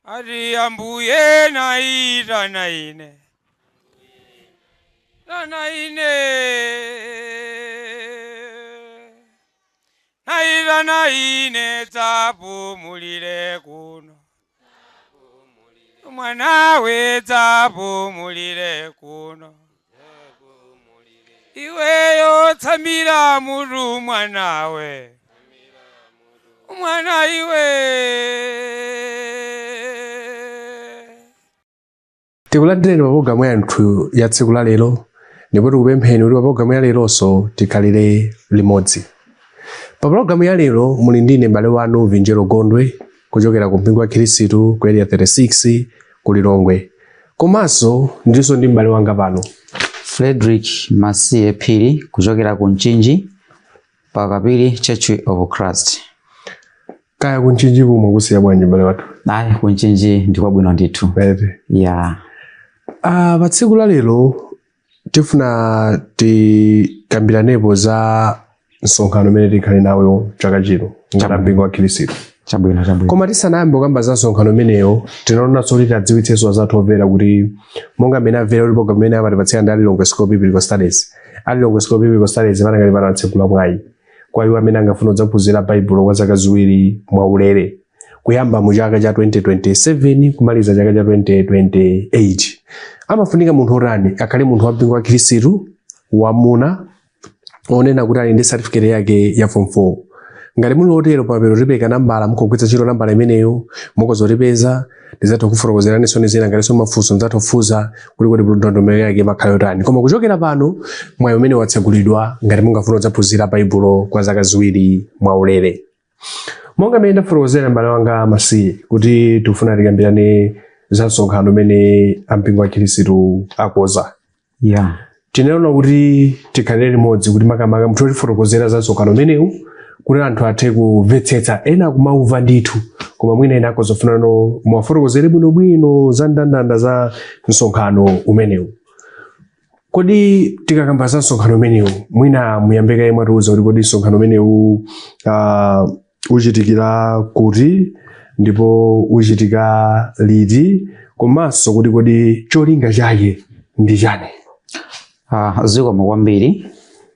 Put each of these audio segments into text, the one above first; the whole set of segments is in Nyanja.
Ati Ambuye naitana ine, tana ine, naitana ine, dzapumulire kuno, mwanawe dzapumulire kuno, iweyo tsamira mutu mwanawe, mwana iwe. Tikulandireni pa pologalamu yathu ya tsiku la lero, ndipo tikupempheni kuti pa pologalamu ya leronso tikhalire limodzi. Pa pologalamu ya lero muli ndine m'bale wanu Vinjero Gondwe kuchokera ku mpingo wa Khristu ku Area 36 ku Lilongwe, komanso ndilinso ndi m'bale wanga pano Frederick Masiye Phiri kuchokera ku Mchinji pa Kapiri Church of Christ. Kaya ku Mchinji kumwe kusiya bwanji, m'bale wathu? Ayi, ku Mchinji ndi kwabwino ndithu. Eti. Ya. Ah, pa tsiku la lero tifuna tikambiranepo za msonkhano umene tikhale nawo chaka chino ngati mpingo wa Khristu. Chabwino. Koma tisanayambe kukamba za msonkhano umenewo, tinaonanso kuti tidziwitsenso azathu omvera kuti monga mmene amvera kuti program imene amatipatsira ndi a Lilongwe School of Biblical Studies. A Lilongwe School of Biblical Studies panakali pano atsegula mwayi kwa iwo amene angafuna kudzaphunzira Baibulo kwa zaka 2 mwaulere, kuyamba mu chaka cha 2027 kumaliza chaka cha 2028. Amafunika munthu otani? Akhale munthu wa mpingo wa Khristu, wamuna, onena kuti ali ndi certificate yake ya form 4. Ngati muli otero, pamapero tipereka nambala, mukugwiritsa ntchito nambala imeneyo mukhoza kutipeza, ndidzatha kufotokozeraninso zina. Ngatinso mafunso, ndidzatha kufunsa kuti kodi ndondomeko yake imakhala yotani. Koma kuchokera pano mwayi umene watsegulidwa ngati mungafuna kudzaphunzira Baibulo kwa zaka 2 mwaulere. Monga mmene ndafotokozera, m'bale wanga Masiye, kuti tikufuna tikambirane za msonkhano umene ampingo wa Khristu akonza. Tinaona kuti tikhalire limodzi kuti makamaka muthu otifotokozera za msonkhano umenewu, kuti anthu athe kumvetsetsa. Ena akumauva ndithu, koma mwina ena akozofunano muwafotokozere bwinobwino za ndandanda za msonkhano umenewu. Kodi tikakamba za msonkhano umenewu, mwina muyambe kaye mwatiuza kuti kodi msonkhano umenewu uchitikira kuti ndipo uchitika liti, komanso kuti kodi cholinga chake ndi chani? Zikomo kwambiri,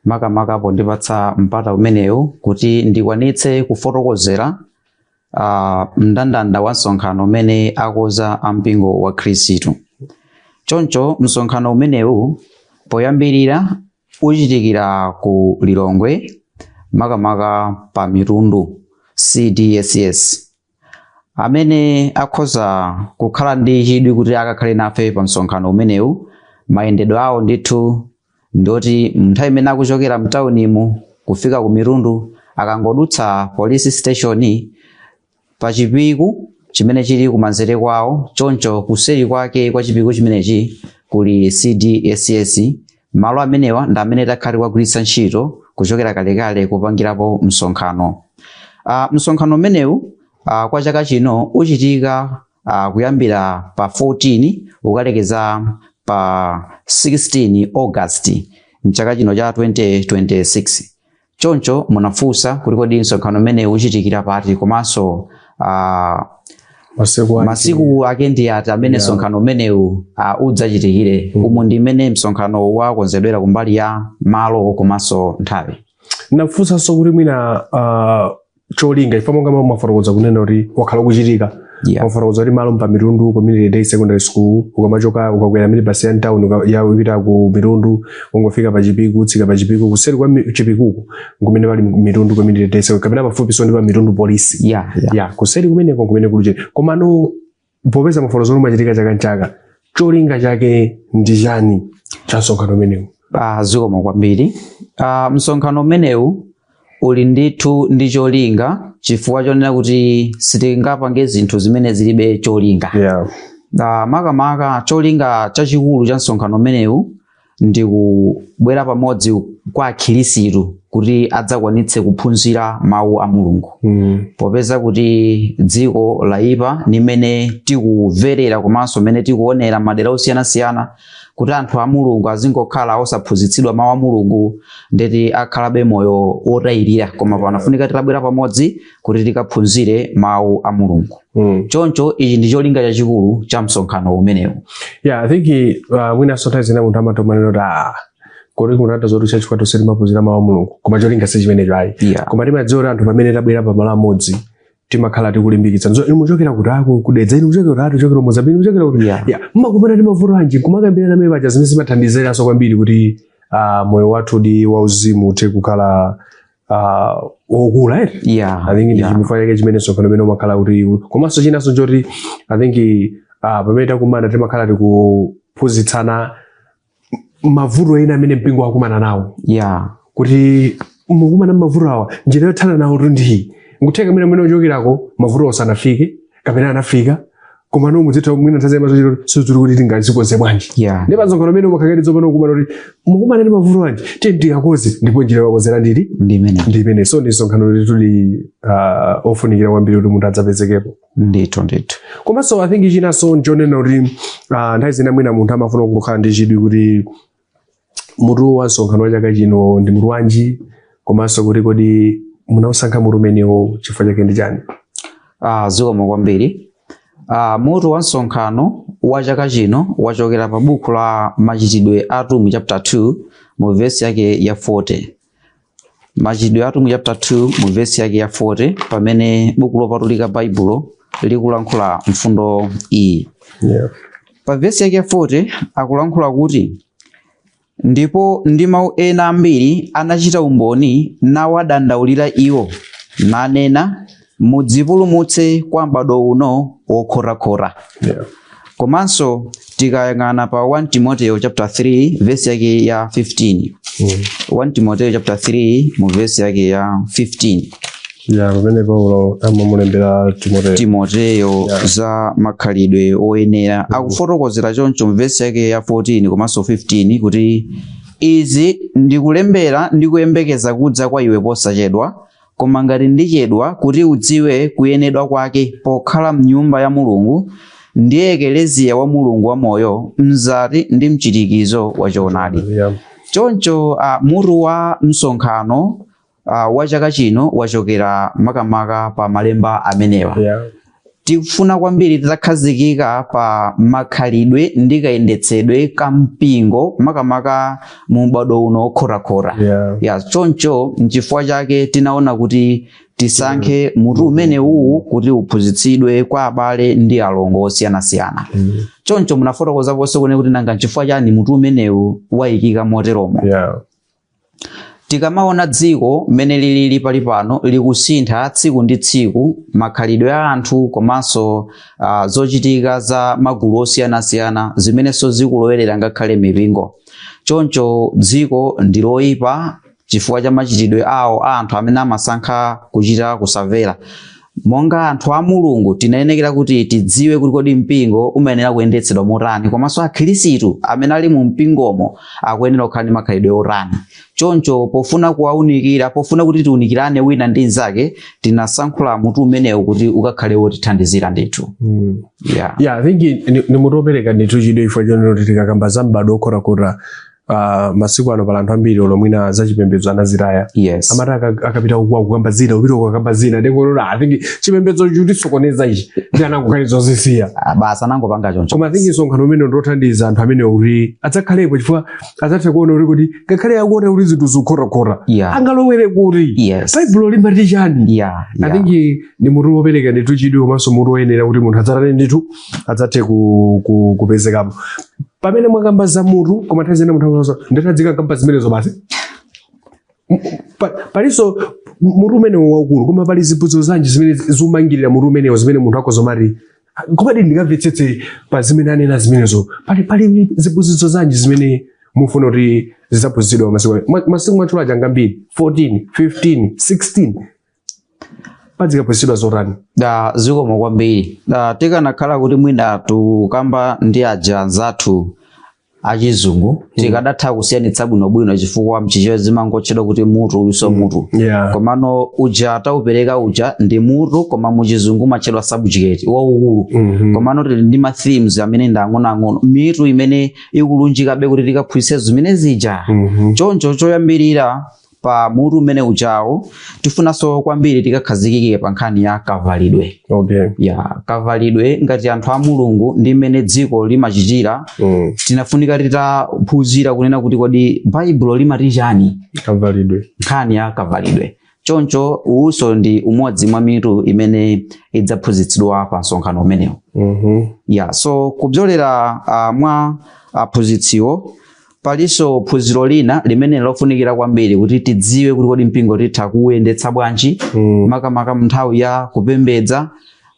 makamaka pondipatsa mpata umenewu kuti ndikwanitse kufotokozera mndandanda wa msonkhano umene akonza ampingo wa Khristu. Choncho msonkhano umenewu poyambirira uchitikira ku Lilongwe, makamaka pa Mitundu CDSS. Amene akhoza kukhala ndi chidwi kuti akakhale nafe pa msonkhano umenewu, mayendedwe awo ndithu ndoti nthawi imene akuchokera mtaunimu kufika ku Mitundu, akangodutsa police station pa Chipiku chimene chili kumanzere kwawo, choncho kuseri kwake kwa Chipiku chimenechi kuli CDSS. Malo amenewa ndi amene takhala tikuwagwiritsa ntchito kuchokera kalekale kupangirapo msonkhano. Msonkhano umenewu kwa chaka chino uchitika kuyambira pa 14 ukalekeza pa 16 August mchaka chino cha 2026. Choncho munafunsa kuti kodi msonkhano umenewu uchitikira pati, komanso masiku ake, masiku ake ndi ati amene msonkhano umenewu udzachitikire. Umu ndi mmene msonkhano wakonzedwera kumbali ya malo komanso nthawi. Nafunsanso kuti mwina cholinga ife, monga mwafotokoza kunena kuti wakhala ukuchitika, mwafotokoza kuti malo pa Mitundu Community Day Secondary School, ukamachoka ukakwera minibus ya town ya upita ku Mitundu, ungofika pa Chipiku, utsika pa Chipiku, kuseri kwa Chipikuko kumene pali Mitundu Community Day Secondary, kapena pafupi ndi pa Mitundu Police. Yeah. Ya, kuseri kumeneko kumene kuli. Komano popeza mafotokozo umachitika chaka nchaka, cholinga chake ndi chani cha msonkhano umenewu? Zikomo kwambiri. Msonkhano umenewu uli ndithu ndi cholinga, chifukwa chonena kuti sitingapange zinthu zimene zilibe cholinga. Makamaka cholinga chachikulu cha msonkhano umenewu ndi kubwera pamodzi kwa akhirisitu. Kuti adzakwanitse kuphunzira mawu a Mulungu, popeza kuti dziko laipa nimene tikumverera komanso mmene tikuonera madera osiyanasiyana, kuti anthu a Mulungu azingokhala osaphunzitsidwa mawu a Mulungu, ndeti akhalabe moyo wotayirira. Koma panafunika titabwera pamodzi kuti tikaphunzire mawu a Mulungu. Choncho ichi ndi cholinga chachikulu cha msonkhano umenewu. Yeah, I think mwinanso nthawi zina munthu amatomanena kuti, ah, kodi kunata zoti church kwathu sitimaphunzira mawu a Mulungu? Koma cholinga si chimenecho ayi. Koma timadziwa kuti anthu pamene tabwera pamalo amodzi timakhala tikulimbikitsa. So inu muchokera kuti? Ako kudedza. Inu muchokera kuti? Atu chokera Mozambique. Muchokera kuti? Yeah, mmakumana ndi mavuto anji? Kumakambirana amene paja, zimene zimathandiziranso kwambiri kuti moyo wathu ndi wauzimu uthe kukhala wokula, eti? Yeah. I think ndi chifukwa chake chimene msonkhano umene umakhala kuti. Komanso chinanso choti I think pamene takumana timakhala tikuphunzitsana mavuto ena amene mpingo wakumana nawo, kuti mukumana mavuto awa, njira yothana nawo ndi nkutheka mwina mwene ochokerako mavuto osanafike kapena anafika, koma no mudzitha mwina nthawi zina sizili kuti tingazikonze bwanji. Ndi pamsonkhano umene umakhala tsopano kumana kuti mukumana ndi mavuto anji, tiye tikakoze, ndipo njira yokakozera ndili ndi imene. Ndi imene. So ndi msonkhano tuli ofunikira kwambiri kuti munthu adzapezekepo. Ndithu ndithu. Komanso I think chinanso nchonena kuti nthawi zina mwina munthu amafuna kungokhala ndi chidwi kuti mutu wa msonkhano wa chaka chino ndi mutu wanji, komanso kuti kodi munausankha mutu umenewo chifukwa chake ndi chani? Zikomo kwambiri. Mutu wa msonkhano wa chaka chino wachokera pa buku la Machitidwe Atumwi chapter 2 mu vesi yake ya 40. Machitidwe Atumwi chapter 2 mu vesi yake ya 40, pamene buku lopatulika Baibulo likulankhula mfundo iyi. Pa vesi yake ya 40 akulankhula kuti, "Ndipo ndi mawu ena ambiri anachita umboni nawadandaulira iwo, nanena, 'Mudzipulumutse kwa m'bado uno wokhotakhota.'" Komanso tikayang'ana pa 1 Timoteo chapter 3 vesi yake ya 15, 1 Timoteo chapter 3 mu vesi yake ya 15. Yeah, pamene Paulo amamulembera Timoteyo. Timoteyo za makhalidwe oyenera, akufotokozera choncho mu vesi yake ya 14 komanso 15 kuti, "Izi ndikulembera ndikuyembekeza kudza kwa iwe posachedwa, koma ngati ndichedwa, kuti udziwe kuyenedwa kwake pokhala mnyumba ya Mulungu, ndiye ekeleziya wa Mulungu wamoyo, mzati ndi mchirikizo wa choonadi." Choncho mutu wa msonkhano wa chaka chino wachokera makamaka pa malemba amenewa. Tikufuna kwambiri titakhazikika pa makhalidwe ndi kayendetsedwe ka mpingo, makamaka mu m'bado uno wokhotakhota. Ya, choncho nchifukwa chake tinaona kuti tisankhe mutu umene uwu kuti uphunzitsidwe kwa abale ndi alongo osiyanasiyana. Choncho munafotokoza ponse kune kuti nanga nchifukwa chani mutu umenewu wayikika moteromo. Tikamaona dziko mmene lilili pali pano, likusintha tsiku ndi tsiku, makhalidwe a anthu komanso zochitika za magulu osiyanasiyana zimenenso zikulowerera ngakhale mipingo. Choncho dziko ndi loyipa chifukwa cha machitidwe awo a anthu amene amasankha kuchita kusamvera. Monga anthu a Mulungu tinayenekera kuti tidziwe kuti kodi mpingo umayenera kuyendetsedwa motani, komanso akhristu amene ali mu mpingomo akuyenera kukhala ndi makhalidwe otani. Choncho pofuna kuwaunikira, pofuna kuti tiunikirane wina ndi mnzake, tinasankhula mutu umenewu kuti ukakhale wotithandizira ndithu. Yeah. Yeah, I think ni mutu wopereka ndithu chidwi, chifukwa chonena kuti tikakamba za m'bado wokhotakhota, masiku ano pala anthu ambiri olo mwina zachipembedzo anazitaya. Amati akapita ukuwa kukamba zina, upita kukamba zina, ndingolora, I think chipembedzo chutisokoneza ichi, ndi anangokhale zozisiya. Ah, basi, anangopanga choncho. Koma I think msonkhano umene ndothandiza anthu amene kuti adzakhalepo, chifukwa adzathe kuona kuti ngakhale akuona kuti zinthu zikukhotakhota, angalowere kuti? Baibulo limati chani? I think ndi mutu wopereka ndithu chidwi komanso mutu woyenera kuti munthu adzatane ndithu, adzathe kupezekapo. Pamene mwakamba za mutu, koma nthawi zina munthu amazo nditadzika kamba zimenezo basi. Palinso mutu umenewo waukulu, koma pali ziphunzitso zanji zimene zimangirira mutu umenewo, zimene munthu akozomati, komadi ndingamvetsetse pa zimene anena zimenezo? Pali ziphunzitso zanji zimene mufuna kuti zidzaphunzitsidwa masiku masiku mwatchula aja ngambiri, 14, 15, 16, padzikaphunzitsidwa zotani? Da, zikomo kwambiri. Da, tikanakhala kuti mwina tukamba ndi aja anzathu Achizungu tikadatha kusiyanitsa bwinobwino, chifukwa mchichewa zimangotchedwa kuti mutu uyuso mutu. Komano uja taupereka uja ndi mutu, koma muchizungu umatchedwa subject waukulu. Komano tili ndi ma themes amene ndi ang'onoang'ono, mitu imene ikulunjikabe kuti tikaphunzitse zimene zija. Choncho choyambirira pa mutu umene ujawo, tifunanso kwambiri tikakhazikike pa nkhani ya kavalidwe. Ya kavalidwe ngati anthu a Mulungu ndi mmene dziko limachitira. Tinafunika titaphunzira kunena kuti kodi Baibulo limati chani kavalidwe? Nkhani ya kavalidwe. Choncho uwuso ndi umodzi mwa mitu imene idzaphunzitsidwa pa msonkhano umenewu. Ya, so kupyolera mwa aphunzitsiwo, palinso phunziro lina limene lofunikira kwambiri kuti tidziwe kuti kodi mpingo titha kuwuyendetsa bwanji, makamaka nthawi ya kupembedza.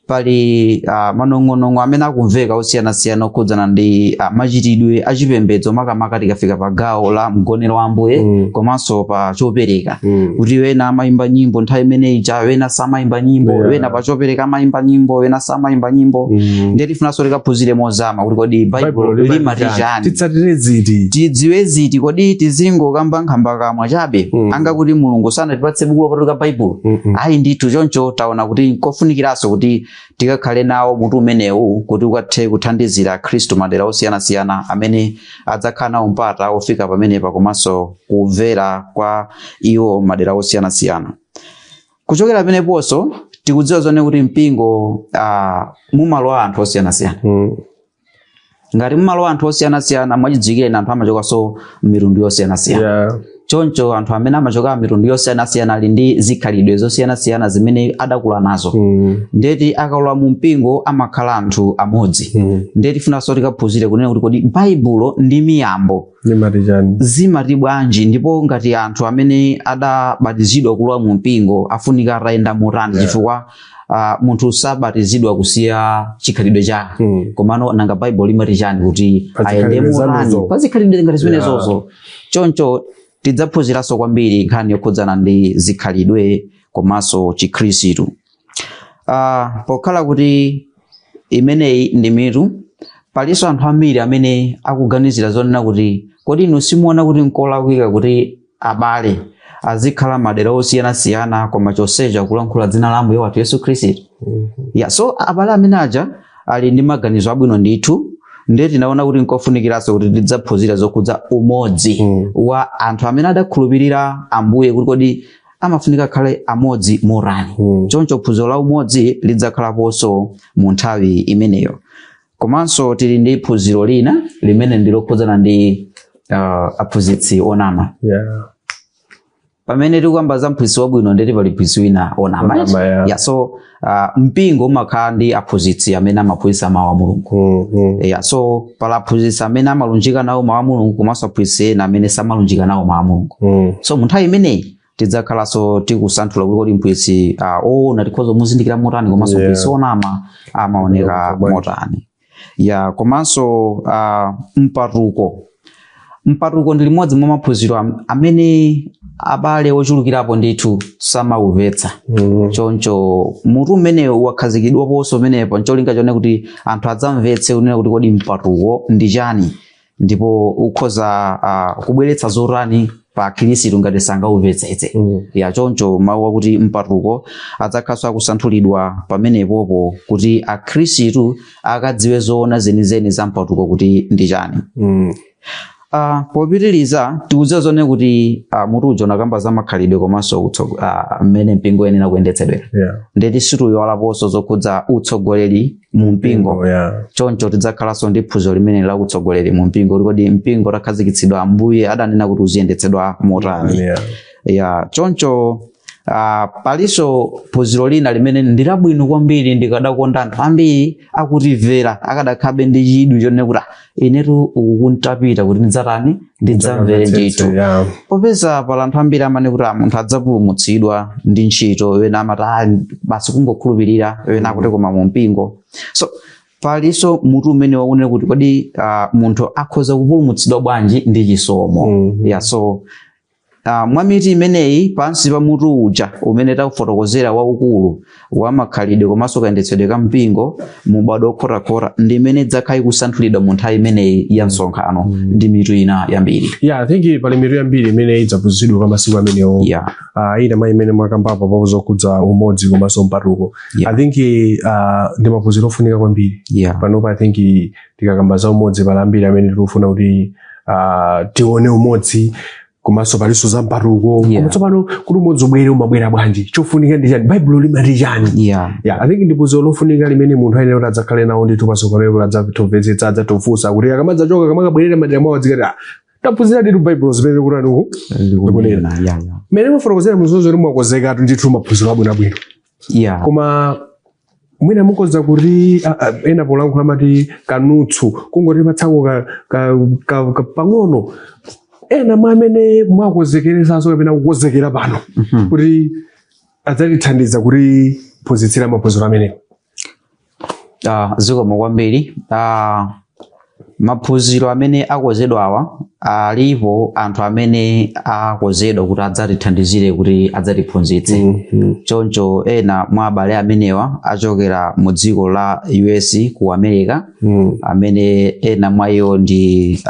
Pali manong'onong'o amene akumveka osiyanasiyana okhudzana ndi machitidwe achipembedzo, makamaka tikafika pa gawo la mgonero wa Ambuye komanso pa chopereka, kuti wena amayimba nyimbo nthawi imene ija, wena samayimba nyimbo, wena pa chopereka amayimba nyimbo, wena samayimba nyimbo. Ndiye tifunanso tikaphunzire mozama kuti kodi Baibulo limati chani? Titsatire ziti? Tidziwe ziti? Kodi tizingokamba nkhambakamwa chabe? Anga kuti Mulungu sanatipatse buku lopatulika, Baibulo? Ayi ndithu. Choncho taona kuti nkofunikiranso kuti tikakhale nawo mutu umenewu kuti ukathe kuthandizira Khristu madera osiyanasiyana amene adzakhala nawo mpata ofika pamenepa komanso kumvera kwa iwo madera osiyanasiyana. Kuchokera pameneponso, tikudziwa zone kuti mpingo mumalowa anthu osiyanasiyana. Ngati mumalowa anthu osiyanasiyana, mwachidziwikire anthu amachokanso mitundu yosiyanasiyana. Choncho anthu amene amachoka mitundu yosiyanasiyana ali ndi zikhalidwe zosiyanasiyana zimene adakula nazo. Ndeti akalowa mu mpingo amakhala anthu amodzi. Ndeti tifunanso tikaphunzire kunena kuti kodi Baibulo ndi miyambo limati chani? Zimati bwanji, ndipo ngati anthu amene adabatizidwa kulowa mu mpingo afunika atayenda motani? Chifukwa munthu sabatizidwa kusiya chikhalidwe chake. Komano nanga Baibulo limati chani kuti Pa ayende zikhalidwe motani zanuzo. pa zikhalidwe ngati zimenezozo? Choncho tidzaphunziranso kwambiri nkhani yokhudzana ndi zikhalidwe komanso Chikhristu. Pokhala kuti imeneyi ndi mitu, palinso anthu ambiri amene akuganizira zonena kuti kodi inu simuona kuti nkolakwika kuti abale azikhala madera osiyanasiyana koma chonsecho akulankhula dzina la Ambuye wathu Yesu Khristu? Ya, so abale amene aja ali ndi maganizo abwino ndithu. Ndiye tinaona kuti nkofunikiranso kuti tidzaphunzira zokhudza umodzi wa anthu amene adakhulupirira Ambuye, kuti kodi amafunika akhale amodzi motani? Choncho phunziro la umodzi lidzakhalaponso mu nthawi imeneyo. Komanso tili ndi phunziro lina limene ndi lokhudzana ndi aphunzitsi onama. Pamene tikukamba za mphunzitsi wabwino, ndeti pali mphunzitsi wina onama. Onama, yeah. Yeah, so mpingo umakhala ndi aphunzitsi amene amaphunzitsa mawu a Mulungu. Yeah, so pala aphunzitsi amene amalunjika nawo mawu a Mulungu komanso aphunzitsi ena amene samalunjika nawo mawu a Mulungu. So mu nthawi imeneyi tidzakhalaso tikusanthula kuti kodi mphunzitsi oona tikhoza kumuzindikira motani, komanso mphunzitsi onama amaoneka motani? Ya, komanso mpatuko. Mpatuko ndi limodzi mwa maphunziro amene abale ochulukirapo ndithu samaumvetsa. Choncho mutu umenewu wakhazikidwaponso umenepo ncholinga chone kuti anthu adzamvetse kunena kuti kodi mpatuko ndi chani, ndipo ukhoza kubweretsa zotani pa Khristu ngati sangaumvetsetse. Ya, choncho mawu akuti mpatuko adzakhalanso akusanthulidwa pamenepopo kuti akhristu akadziwe zoona zenizeni za mpatuko kuti ndi chani. Popitiliza, tikudziwa zone kuti mutu uja unakamba za makhalidwe komanso mmene mpingo uyenera kuyendetsedwera. Ndeti situyiwalaponso zokhudza utsogoleri mu mpingo. Choncho tidzakhalanso ndi phunziro limene la utsogoleri mu mpingo, kuti kodi mpingo utakhazikitsidwa, Ambuye adanena kuti uziyendetsedwa motani? Ya, choncho palinso phunziro lina limene ndi labwino kwambiri. Ndikadakonda anthu ambiri akutimvera akadakhabe ndi chidwi chonena kuti, "Ah, inetu uku kuntapita kuti ndidzatani, ndidzamvere ndithu." Popeza pala anthu ambiri amene kuti, "Ah, munthu adzapulumutsidwa ndi ntchito," ena amati, "Ah, basi kungokhulupirira," ena akuti koma mu mpingo. So palinso mutu umene wakunena kuti kodi munthu akhoza kupulumutsidwa bwanji ndi chisomo? Ya, so Mwa mitu imeneyi, pansi pa mutu uja umene takufotokozera waukulu wa makhalidwe komanso kayendetsedwe ka mpingo mubado okhotakhota, ndi imene idzakhala ikusanthulidwa mu nthawi imeneyi ya msonkhano ndi mitu ina yambiri. Yeah, I think pali mitu yambiri imene idzaphunzitsidwa pa masiku amenewo. Ina mwa imene mwakambapo papo zokhudza umodzi komanso mpatuko. I think ndi maphunziro ofunika kwambiri. Panopa I think tikakamba za umodzi, pali ambiri amene tikufuna kuti tione umodzi, komanso palinso za mpatuko. Koma tsopano kuti umodzi ubwere, umabwera bwanji? Chofunika ndi chani? Baibulo limati chani? Yeah, I think ndi phunziro lofunika limene munthu ayenera kuti adzakhale nawo ndithu pasogolo, kuti adzatomvetsetsa, adzatofunsa, kuti akamadzachoka, kamakabwerera madera mwawo, adzikati, "Ah, taphunzira ndithu Baibulo zimene kuti anuku Likunena, yeah. Mmene mufotokozera muzozo kuti mwakonzekatu ndithu maphunziro abwinobwino. Koma mwina mukonza kuti ena polankhula amati kanutsu, kungoti patsako ka pang'ono, ena mwa amene mwakonzekerezaso kapena kukonzekera pano kuti adzatithandiza kuti phunzitsira maphunziro amenewo. Zikomo kwambiri. Maphunziro amene akonzedwawa, alipo anthu amene akonzedwa kuti adzatithandizire, kuti adzatiphunzitse. Choncho ena mwa abale amenewa achokera mu dziko la US ku America, amene ena mwa iwo ndi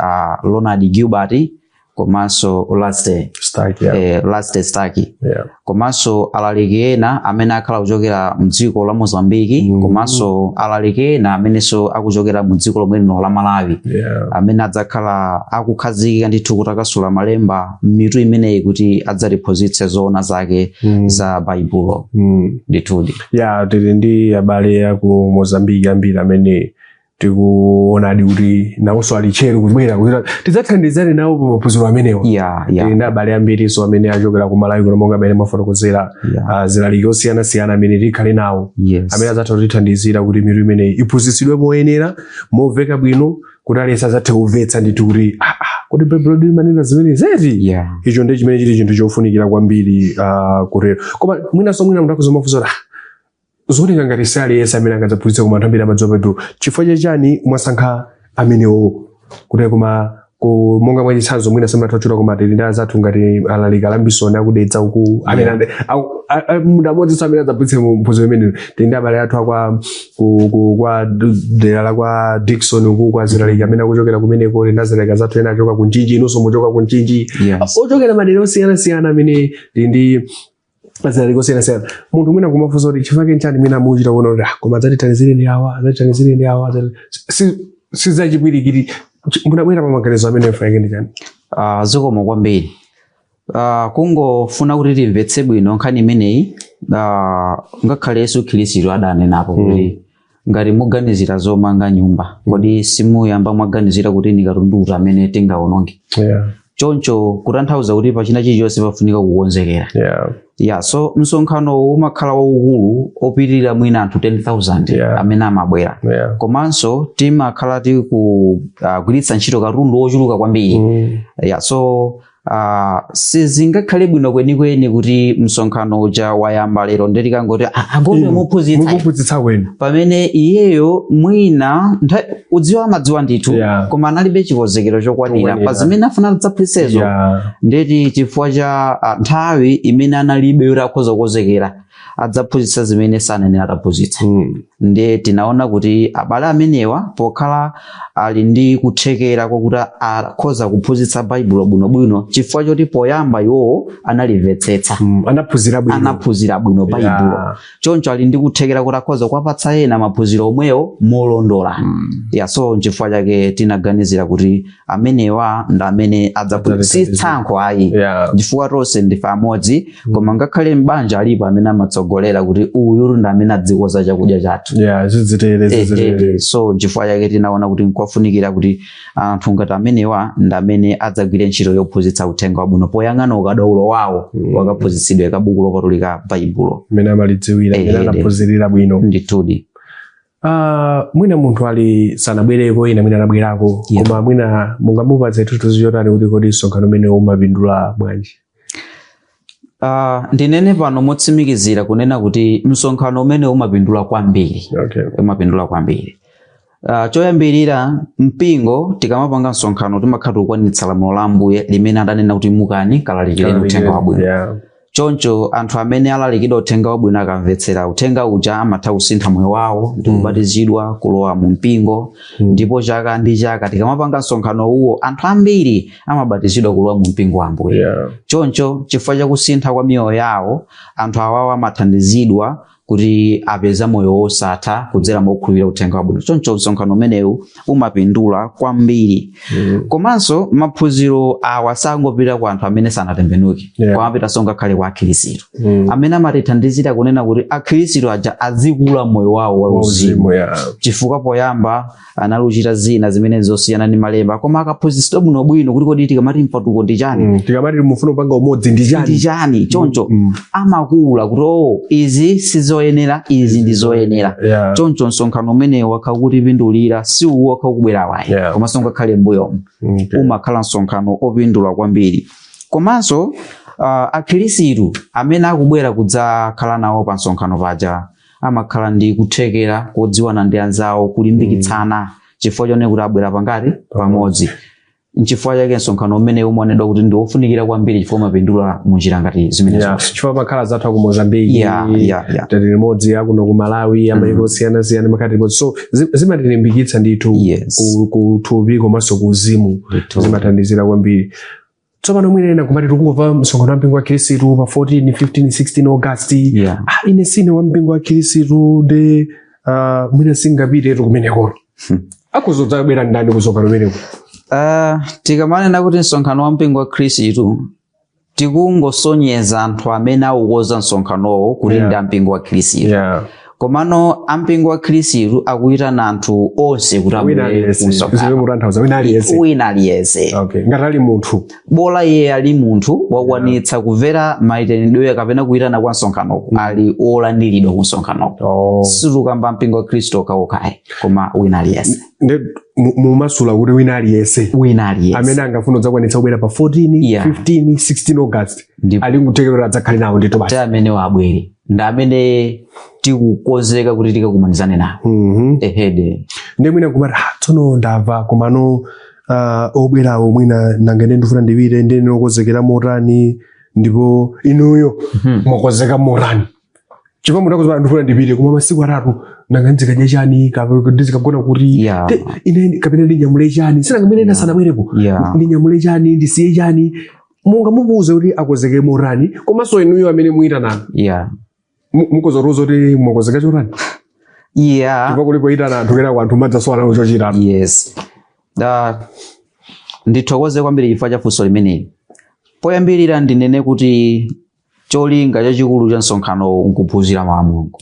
Ronald Gilbert komanso Russell Stark, yeah. Russell Stark, komanso alaliki ena amene akhala kuchokera mdziko la Mozambiki, komanso alaliki ena amenenso akuchokera mu dziko lomwe lino la Malawi, amene adzakhala akukhazikika ndithu kuti akasula malemba m'mitu imeneyi kuti adzatiphunzitse zoona zake za Baibulo. Ndithudi. Ya, tili ndi abale aku Mozambiki ambiri amene tikuonadi kuti nawonso ali tcheru kubwera kuti tidzathandizane nawo pa maphunziro amenewa. Tili ndi abale ambirinso amene achokera ku Malawi kuno, monga amene mwafotokozera, zilaliki osiyanasiyana amene tikhale nawo, amene adzatha kutithandizira kuti mitu imeneyi iphunzitsidwe moyenera, momveka bwino, kuti aliyense adzathe kumvetsa ndithu kuti kuti Baibulo limanena zimene zeti. Icho ndi chimene chili chinthu chofunikira kwambiri kutero. Koma mwinanso mwina munthu akhoza kumafunsa kuti, zooneka ngati si aliyense amene angadzaphunzitse, koma anthu ambiri amadziwa Baibulo, chifukwa chachani mwasankha amenewo? Kuti koma monga mwachitsanzo, mwina simunatha, koma tili ndi azathu ngati alaliki Alambisoni akudetsa uku, amene munthu amodzinso amene adzaphunzitse mu mphunziro imeneyo. Tili ndi abale athu akwa kwa dera la kwa Dickson uku, kwa zilaliki amene akuchokera kumeneko. Tili ndi azilaliki azathu ena achoka ku Mchinji, inunso muchoka ku Mchinji, ochokera madera osiyanasiyana amene tili ndi azilaliki osiyanasiyana. Munthu mwina kumafunsa kuti chifukwa nchani mwina muchita kuona kuti, koma adzatithandizire ndi awa, adzatithandizire ndi awa, sizachipwirikiti, munabwera pa maganizo amene mfake ndi chani? Zikomo kwambiri. Kungofuna kuti timvetse bwino nkhani imeneyi, ngakhale Yesu Khristu adanenapo kuti ngati muganizira zomanga nyumba, kodi simuyamba mwaganizira kuti ni katundu uti amene tingawononge? Choncho kutanthauza kuti pachina chilichonse pafunika kukonzekera. Yeah, so msonkhano umakhala waukulu opitirira mwina anthu 10,000 amene amabwera, komanso timakhala tikugwiritsa ntchito katundu wochuluka kwambiri. Yeah, so sizingakhale bwino kwenikweni kuti msonkhano uja wayamba lero ndiye tikangoti, "Ah, agome muphunzitsa." Mukuphunzitsa kwenu. Pamene iyeyo mwina udziwa amadziwa ndithu, koma analibe chikonzekero chokwanira Chokwanira. pa zimene afuna adzaphunzitsezo. Ndeti chifukwa cha nthawi imene analibe yoti akhoza kukonzekera, adzaphunzitsa zimene sanenera ataphunzitsa. Ndiye tinaona kuti abale amenewa, pokhala ali ndi kuthekera kwakuti akhoza kuphunzitsa Baibulo bwinobwino, chifukwa choti poyamba iwowo analimvetsetsa, Anaphunzira bwino. Anaphunzira bwino Baibulo, choncho ali ndi kuthekera kuti akhoza kuwapatsa ena maphunziro omwewo molondola. Yeah, so nchifukwa chake tinaganizira kuti amenewa ndi amene adzaphunzitsa. Si tsankho ayi, chifukwa tonse ndife amodzi, koma ngakhale m'banja alipo amene amatsogolera kuti uyu ndi amene adzikoza chakudya chathu. Yeah, zizitere, zizitere. So nchifukwa chake tinaona kuti nkofunikira kuti anthu ngati amenewa ndi amene adzagwire ntchito yophunzitsa uthenga wabwino, poyang'ana ukadaulo wawo wakaphunzitsidwe ka buku lopatulika Baibulo, mmene amalidziwira, mmene anaphunzirira bwino. Ndithudi. Mwina munthu ali sanabwereko, ina mwina anabwerako, koma mwina mungamupatse chithunzi chotani kuti kodi msonkhano umene umapindula bwanji? Ndinene pano motsimikizira kunena kuti msonkhano umene umapindula kwambiri. Umapindula kwambiri. Choyambirira, mpingo tikamapanga msonkhano timakhala tikukwanitsa lamulo la Ambuye limene adanena kuti mukani kalalikireni uthenga wabwino. Choncho anthu amene alalikidwa uthenga wabwino akamvetsera uthenga uja amatha kusintha moyo wawo ndi kubatizidwa kulowa mu mpingo. Ndipo chaka ndi chaka tikamapanga msonkhano uwo anthu ambiri amabatizidwa kulowa mu mpingo wa Ambuye. Choncho chifukwa chakusintha kwa miyoyo yawo, anthu awawo amathandizidwa kuti apeza moyo wosatha kudzera mokhulupirira uthenga wabwino. Choncho msonkhano umenewu umapindula kwambiri. Komanso maphunziro awa sangopita kwa anthu amene sanatembenuke, koma apitanso ngakhale kwa akhristu amene amatithandizira kunena kuti akhristu aja azikula moyo wawo wauzimu, Wauzimu, yeah. chifukwa poyamba anali kuchita zina zimene zosiyana ndi malemba, koma akaphunzitsidwa bwinobwino kuti kodi tikamati mpatuko ndi chani, Tikamati mufuna kupanga umodzi ndi chani, ndi chani, choncho amakula kuti o, izi sizoyenera, izi ndi zoyenera. Choncho msonkhano umenewu wakhala kutipindulira, si uwu wakhala kubwera wayi, komanso ngakhale mbuyomu umakhala msonkhano opindula kwambiri. Komanso akhristu amene akubwera kudzakhala nawo pa msonkhano paja amakhala ndi kuthekera kodziwana ndi anzawo, kulimbikitsana, chifukwa chonena kuti abwera pangati pamodzi. Nchifukwa chake msonkhano umene umaonedwa kuti ndi wofunikira kwambiri, chifukwa umapindula munjira ngati zimenezo. Yeah, chifukwa makhala zathu aku Mozambique, tali limodzi, akuno ku Malawi, amayiko osiyanasiyana makhala limodzi, so zimatilimbikitsa ndithu ku thupi komanso ku uzimu. Ndithu. Zimathandizira kwambiri. Tsopano mwina ena kumati tikungomva msonkhano wa mpingo wa Khristu pa 14, 15, 16 August, ah, ine sine wa mpingo wa Khristu ndi mwina singapitetu kumeneko, akuzodzabwera ndani kusonkhano kumeneko? Tikamanena kuti msonkhano wa mpingo wa Khristu, tikungosonyeza anthu amene akukonza msonkhanowo kuti ndi ampingo wa Khristu. Komano ampingo wa Khristu akuyitana anthu onse kuti Wina abwere aliyense. ku msonkhano. Zimene mutanthauza wina aliyense? Wina aliyense. Okay, ngati ali munthu. Bola iye ali munthu wakwanitsa kumvera mayitanidwe kapena kuyitana kwa msonkhanoko, ali olandiridwa ku msonkhanoko. Sitikamba mpingo wa Khristu okhaokhayi, koma wina aliyense. Nde mumasula kuti wina aliyense Wina aliyense amene angafuna kudzakwanitsa kubwera pa 14, 15, 16 August ali nkuthekera adzakhale nawo ndithu basi. Ti amene wabwere ndi amene tikukonzeka kuti tikakumanizane nawo. Ehede. Ndi mwina kumati, ah, tsono ndamva, komano obwerawo mwina nanga ine ndifuna ndipite, ndi ndinokonzekera motani? Ndipo inuyo mwakonzeka motani? Chifukwa mudakuza ndifuna ndipite, koma masiku 3 nanga ndizikadya chani, kapena ndizikagona kuti, ine kapena ndinyamule chani, sinanga mwene ena sanabwerepo, ndinyamule chani, ndisiye chani? Munga mubuze kuti akonzeke motani, komanso inuyo amene muyitanana, mukozoruza kuti mwakonzeka chotani? Chifukwa kulipo itana anthu, kena anthu madzasowa nawo chochitana. Yes, ndithokoze kwambiri chifukwa cha funso limeneli. Poyambirira ndinene kuti cholinga chachikulu cha msonkhano nkuphunzira mawu a Mulungu.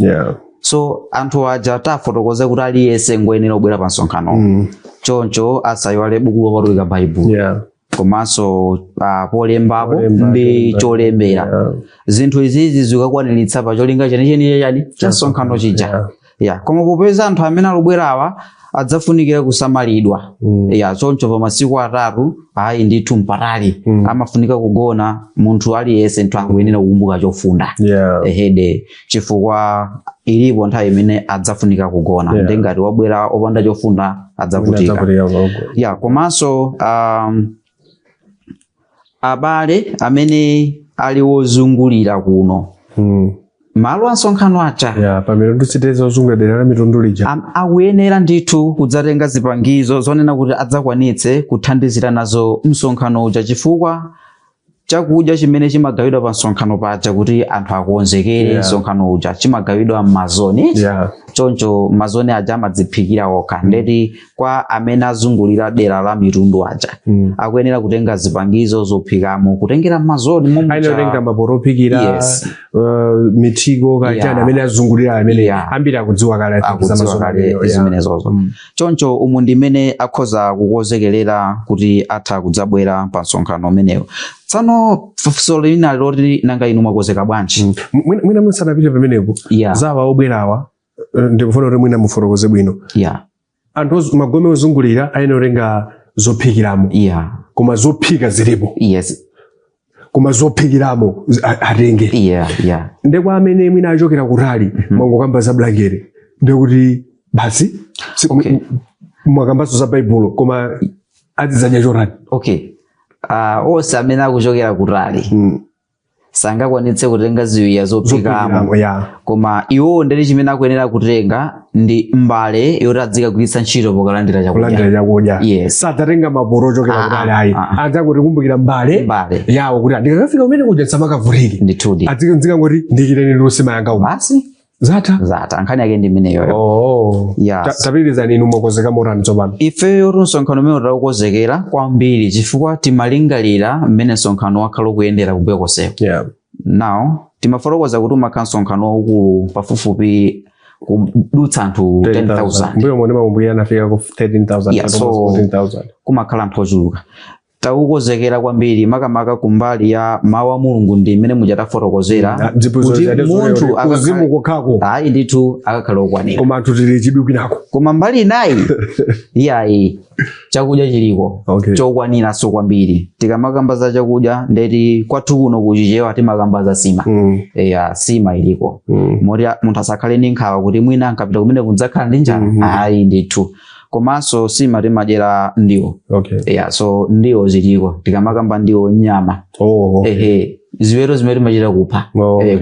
So anthu aja tafotokoza kuti aliyense ngoyenera kubwera pa msonkhano, choncho asayiwale buku lopatulika, Baibulo, komanso polembapo Polemba, ndi cholemba. cholembera. Zinthu izizi zikakwaniritsa pa cholinga chenicheni chani cha msonkhano chija. Yeah. Koma popeza anthu amene alubwerawa adzafunikira kusamalidwa, yeah, choncho pa masiku 3 ayi ndithu mpatali, amafunika kugona. Munthu aliyense nthu akuyenera kukumbuka chofunda. Ehede, chifukwa ilipo nthawi imene adzafunika kugona, ndi ngati wabwera opanda chofunda adzavutika. Adzavutika kwa- Yeah, komanso abale amene ali wozungulira kuno, malo a msonkhano aja, Yeah, pa Mitundu siteza ozungulira dera la Mitundu lija, akuyenera ndithu kudzatenga zipangizo zonena kuti adzakwanitse kuthandizira nazo msonkhano uja, chifukwa chakudya chimene chimagawidwa pa msonkhano paja kuti anthu akonzekere msonkhano uja chimagawidwa m'mazoni. Choncho mazoni aja amadziphikira okha. Ndeti kwa amene azungulira dera la Mitundu aja, akuyenera kutenga zipangizo zophikamo kutengera m'mazoni momwe. Aina kutenga mapoto ophikira, mithiko kachani, amene azungulira amene ambiri akudziwa kale akudziwa zamazoni kale ameneyo, yeah. zimenezozo. Choncho umu ndimene akhoza kukonzekerera kuti atha kudzabwera pa msonkhano umenewo. Tsano funso lina loti, nanga inu mwakonzeka bwanji? Mwina musanapite pamenepo, zawa obwerawa, ndikufuna kuti mwina mufotokoze bwino. Anthu magome ozungulira ayenera kutenga zophikiramo, koma zophika zilipo, koma zophikiramo atenge. Ndekwa amene mwina achokera kutali, mwangokamba za bulangere, ndekuti basi Okay. Mwakambanso za Baibulo, koma azidzadya chotani? Okay, onse amene akuchokera kutali sangakwanitse kutenga ziwiya zophikamo. Zophikamo, ya. Koma iwo ndeti chimene akuyenera kutenga ndi mbale yoti adzikagwiritsa ntchito pokalandira chakudya. Kulandira chakudya. Yes. Sadzatenga mapoto ochokera kutali ayi. Ah, ah. Adzangoti kumbukira mbale Mbale. yawo kuti ndikakafika kumene kuja ndisamakavutike. Ndithudi. Adzingangoti ndikireni nsima yanga umu. Basi. Zatha. Zatha, nkhani yake ndi imeneyoyo. Oh. Yes. Tapitirizani, inu mwakonzeka motani tsopano? Ifeyo msonkhano umene taukonzekera kwambiri chifukwa timalingalira mmene msonkhano wakhala ukuyendera kumbuyo konseko. Now timafotokoza kuti umakhala msonkhano waukulu, pafupifupi kudutsa anthu 10,000. Mbuyo mwene makumbukira anafika ku 13,000. Yeah, so- 14,000. Kumakhala anthu ochuluka. Taukonzekera kwambiri, makamaka kumbali ya mawu a Mulungu, ndi mmene muchatafotokozera Ziphunzitso kuti zake munthu zoti uzimu kokhako. Ayi ndithu, akakhala okwanira. Koma anthu tili chidwi kwinako. Koma mbali inayi, iyayi, chakudya chiliko chokwaniranso kwambiri. Tikamakamba za chakudya, ndeti kwathu kuno kuchichewa timakamba za sima. Eya, sima iliko moti munthu asakhale ndi nkhawa kuti mwina ankapita kumene kudzakhala ndi njala. Ayi ndithu. Komanso sima timadyera ndiwo. Eya, so ndiwo ziliko. Tikamakamba ndiwo, nyama. Ehe, ziweto zimene timachita kupha,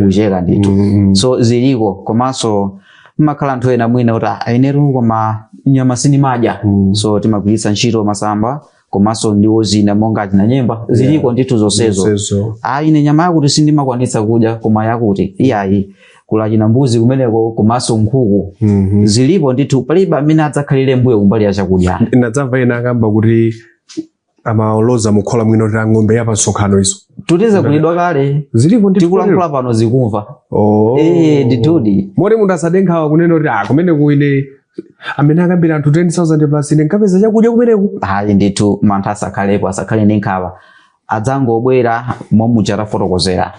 kucheka ndithu. So ziliko. Komanso mmakhala anthu ena mwina kuti, "Ah, inetu koma nyama sinimadya." So timagwiritsa ntchito masamba komanso ndiwo zina monga achina nyemba, ziliko ndithu zonsezo. Zonsezo. Ah, ine nyama yakuti sindimakwanitsa kudya, koma yakuti iyayi, kula mbuzi kumeneko komanso nkhuku. Zilipo ndithu, palibe amene adzakhalire mbuyo kumbali ya chakudya. Ndadzamva ena akamba kuti amaloza mukhola mwino kuti ng'ombe ya pamsonkhano izo. Tutize kulidwa kale. Zilipo ndithu. Tikulankhula pano zikumva. Oh. Eh, ndithudi. Moti munthu asade nkhawa kunena kuti, ah, kumene kuine amene akambira anthu 10,000 plus, ine nkapeza chakudya kumeneku? Ayi ndithu, mantha asakhalepo, asakhale ndi nkhawa, adzangobwera momwe tafotokozera.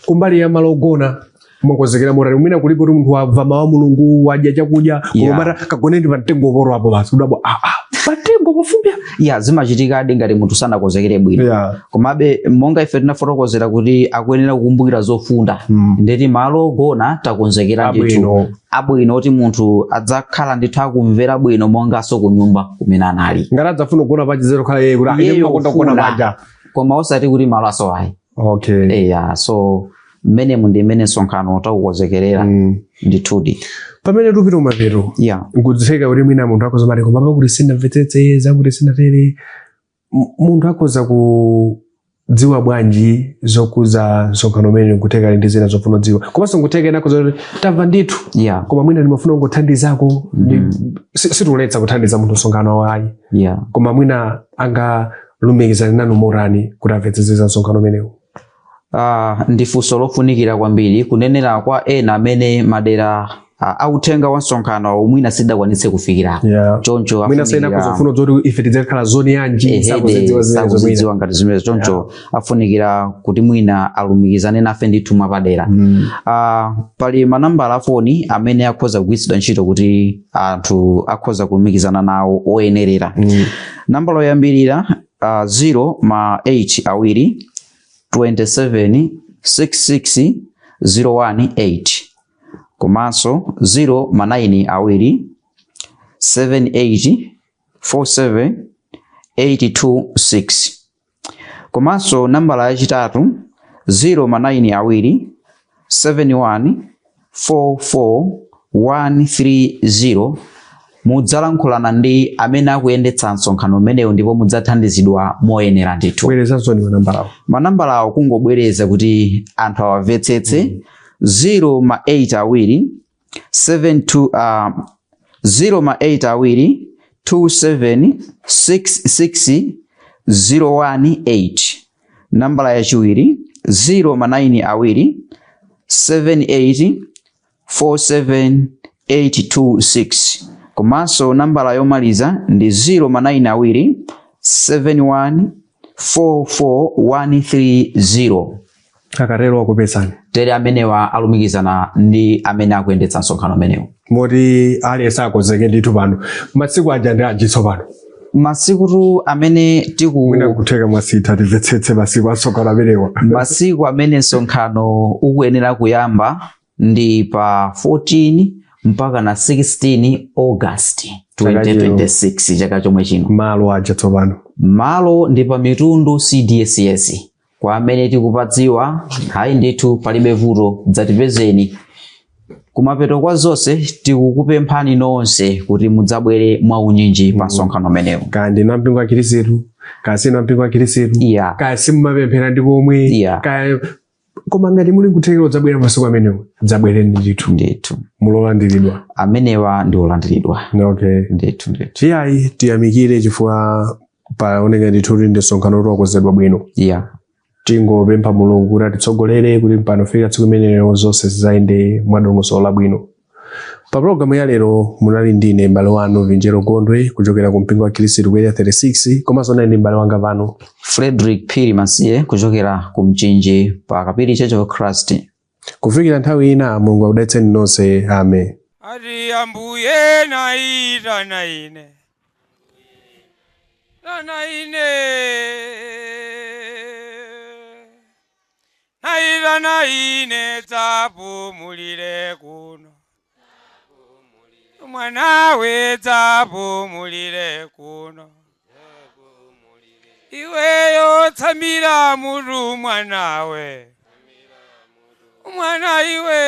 Kumbali ya malo ogona mwakonzekera motani? Mwina kulipo kuti munthu wabva mawu a Mulungu, wadya chakudya, koma mata kagoneni pa mtengo poro apo basi, kudabo ah, patengo pafumbya. Ya, zimachitikadi ngati munthu sanakonzekere bwino. Komabe monga ife tinafotokozera kuti akuyenera kukumbukira zofunda, ndeti malo ogona takonzekera ndithu. Abwino. Abwino, kuti munthu adzakhala ndithu akumvera bwino monganso ku nyumba kumene anali. Ngati adzafuna kugona pachizero khala yeye kuti, ah, ine Iyeyo ndimakonda kugona kufuna. paja. Koma osati kuti malo asowayi. Eya, so mmenemu ndi mmene msonkhano taukonzekerera. Ndithudi. Pamene tupita kumapeto, nkudzitheka kuti mwina munthu akhoza mati, koma pakuti sindamvetsetse zakuti sinatere. Munthu akhoza kudziwa bwanji zokuza msonkhano umene? Nkutheka ali ndi zina zofuna kudziwa, komanso nkutheka ena akhoza kuti tamva ndithu, koma mwina ndimafuna kungothandizako. Situletsa kuthandiza munthu msonkhano ayi, koma mwina angalumikizane nanu motani kuti amvetsetse za msonkhano umenewu? Ndi funso lofunikira kwambiri kunenera kwa ena amene madera authenga wa msonkhano mwina sidakwanitse kufikirako. Choncho Mwina sena akuzofuna zoti ife tidzakhala zoni yanji. Ehede, Sakuzidziwa zimenezo mwina. Sakuzidziwa ngati zimenezo. Choncho afunikira kuti mwina alumikizane nafe ndithu mwapadera. Pali manambala a foni amene akhoza kugwiritsidwa ntchito kuti anthu akhoza kulumikizana nawo oyenerera. Nambala yoyambirira, 0 ma 8 awiri 27 66 018, komanso 0 ma 9 awiri 78 47 826, komanso nambala yachitatu, 0 ma 9 awiri 71 44 130. Mudzalankhulana ndi amene akuyendetsa msonkhano umenewu ndipo mudzathandizidwa moyenera ndithu. Bwerezanso ni manambalawo. Manambalawo, kungobwereza kuti anthu awamvetsetse: 0 ma 8 awiri 72, 0 ma 8 awiri 27 66 018. Nambala yachiwiri, 0 ma 9 awiri 78 47826, komanso nambala yomaliza ndi 0 ma 9 awiri 71 44130. Akatero akupezani. Tere amenewa alumikizana ndi amene akuyendetsa msonkhano umenewu. Moti aliyense akonzeke ndithu pano. Masiku aja ndi anji tsopano? Masikutu amene tiku Mwina kutheka mwasitha, timvetsetse masiku asonkhano amenewa. Masiku amene msonkhano ukuyenera kuyamba ndi pa 14 mpaka na 16 August Chaka chino. 2026, chaka chomwe chino. Malo aja tsopano? Malo ndi pa Mitundu CDSS. Kwa amene tikupadziwa, hayi ndithu, palibe vuto, dzatipezeni. Kumapeto kwa zonse, tikukupemphani nonse kuti mudzabwere mwaunyinji pa msonkhano umenewu. Kaya ndinu ampingo wa Khristu, kaya sinu ampingo wa Khristu, kaya simumapemphera ndi komwe, kaya, koma ngati muli nkuthekera kudzabwera masiku amenewo, dzabwereni ndithu. Ndithu. Mulolandiridwa. Amenewa ndi olandiridwa. Okay. Ndithu, ndithu. Iyayi, tiyamikire chifukwa paoneka ndithu kuti ndi msonkhano wakonzedwa bwino. Tingopempha Mulungu kuti atitsogolere kuti mpano fika tsiku imeneyo zonse zizayende mwadongosolo labwino. Pa pologalamu ya lero munali ndine m'bale wanu Vinjero Gondwe kuchokera ku mpingo wa Khristu ku Area 36, komanso nali ndi m'bale wanga pano Frederick Phiri Masiye kuchokera ku Mchinji pa Kapiri Church of Christ. Kufikira nthawi ina, Mulungu akudalitseni nonse. Amen. Ati Ambuye naitana ine, tana ine, naitana ine, dzapumulire kuno mwanawe, dzapumulire kuno iweyo, tsamira mutu mwanawe, mwana iwe.